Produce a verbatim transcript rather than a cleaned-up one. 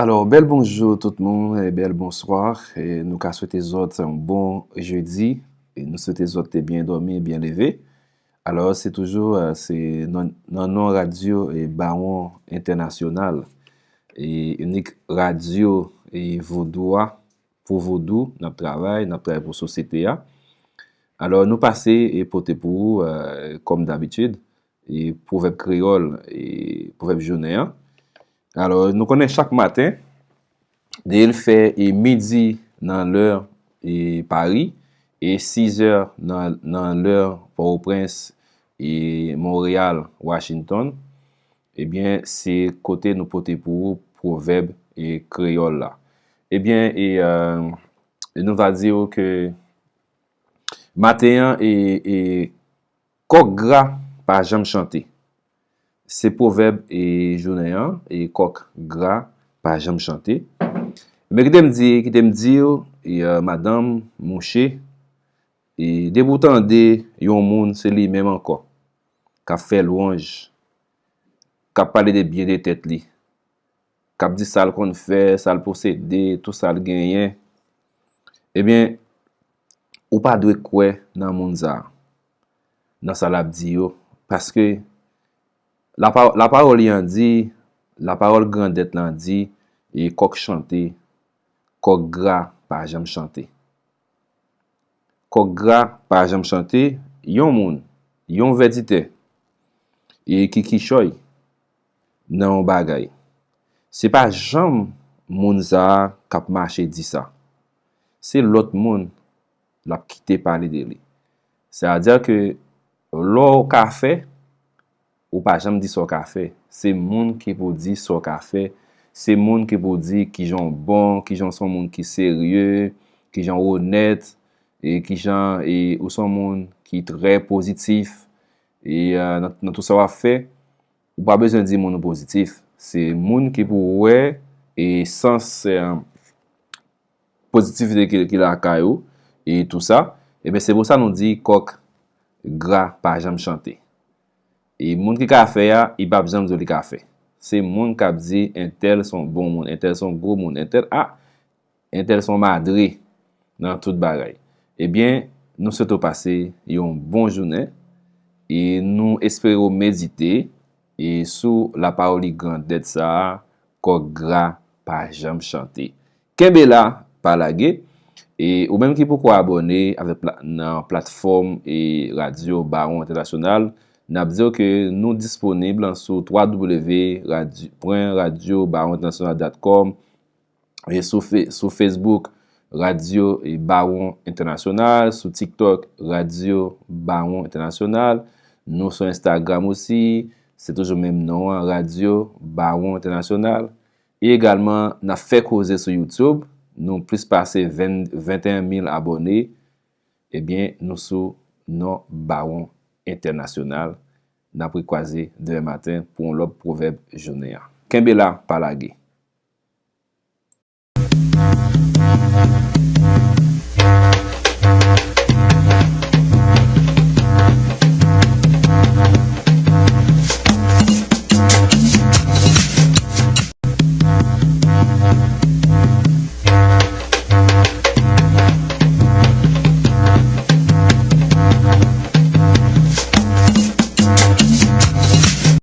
Alò, bèl bonjou tout moun, e bèl bonswa. E nou ka swete zòt yon bon jedi. E nou swete zòt te byen dòmi, byen leve. Alò, se toujou, eh, se nan, nan non radyo e Bawon Entènasyonal, e inik radyo e vodou a, pou vodou, n ap travay, n ap travay pou sosyete a. Alò, nou pase e pote pou ou, eh, kòm dabitid, e pwovèb kreyòl, e pwovèb jounen an. Alò, nou konnen chak maten, depi l fè e midi nan lè e Pari, e sizè nan, nan lè Pòtoprens e Monreyal, Washington, ebyen, se kote nou pote pou ou pwovèb e kreyòl la. Ebyen, e, eh, nou va di w ke maten an, e, e kòk gra pa janm chante. Se pwovèb e jounen an, e kòk gra pa janm chante. Men kite m di, kite m di w, e, eh, madanm, mouche, e depi w tande yon moun, se li menm ankò, k ap fè lwanj, k ap pale de byen de tèt li, k ap di sa l konn fè, sa l posede, tout sa l genyen, ebyen, ou pa dwe kwè nan moun sa a, nan sa l ap di yo, paske lapa-, lapawòl li an di, lapawòl grandèt lan di, e kòk chante, kòk gra pa janm chante. Kòk gra pa janm chante, yon moun, yon vètitè, e ki kichòy nan yon bagay. Se pa janm moun sa a k ap mache di sa. Se lòt moun l ap kite pale de li. Sa vle di ke lè w ka fè, ou pa janm di sa w ka fè. Se moun ki pou di sa w ka fè. Se moun ki pou di kijan w bon, kijan w se yon moun ki serye, kijan w onèt, e kijan, e, ou se yon moun ki trè pozitif. E, eh, nan, nan tout sa w ap fè, ou pa bezwen di moun ou pozitif. Se moun ki pou wè e sans, eh, pozitivite ki, ki lakay ou e tou sa. Ebyen, se pou sa nou di kòk gra pa janm chante. E moun ki ka fè a, li p ap janm di w li ka fè. Se moun k ap di entèl se yon bon moun, entèl se yon gwo moun, entèl, a, entèl se yon madre nan tout bagay. Ebyen, nou swete w pase yon bon jounen e nou espere w medite e sou lapawòl li grandèt sa a, kòk gra pa janm chante. Kenbe la, pa lage. E ou menm ki poko abòne avèk pla-, nan platfòm e radyo Bawon Entènasyonal, n ap di w ke nou disponib sou twa w w w pwen radyo bawon entènasyonal dot com, e sou Fe-, sou Facebook, Radyo e Bawon Entènasyonal, sou TikTok, Radyo Bawon Entènasyonal. Nou sou Instagram osi, se toujou menm non an, Radyo Bawon Entènasyonal. E egalman, n ap fè koze sou YouTube. Nou plis pase ven, venteyen mil abòne. Ebyen, nou sou non Bawon Entènasyonal. N ap rekwaze demen maten pou yon lòt pwovèb jounen an. Kenbe la, pa lage.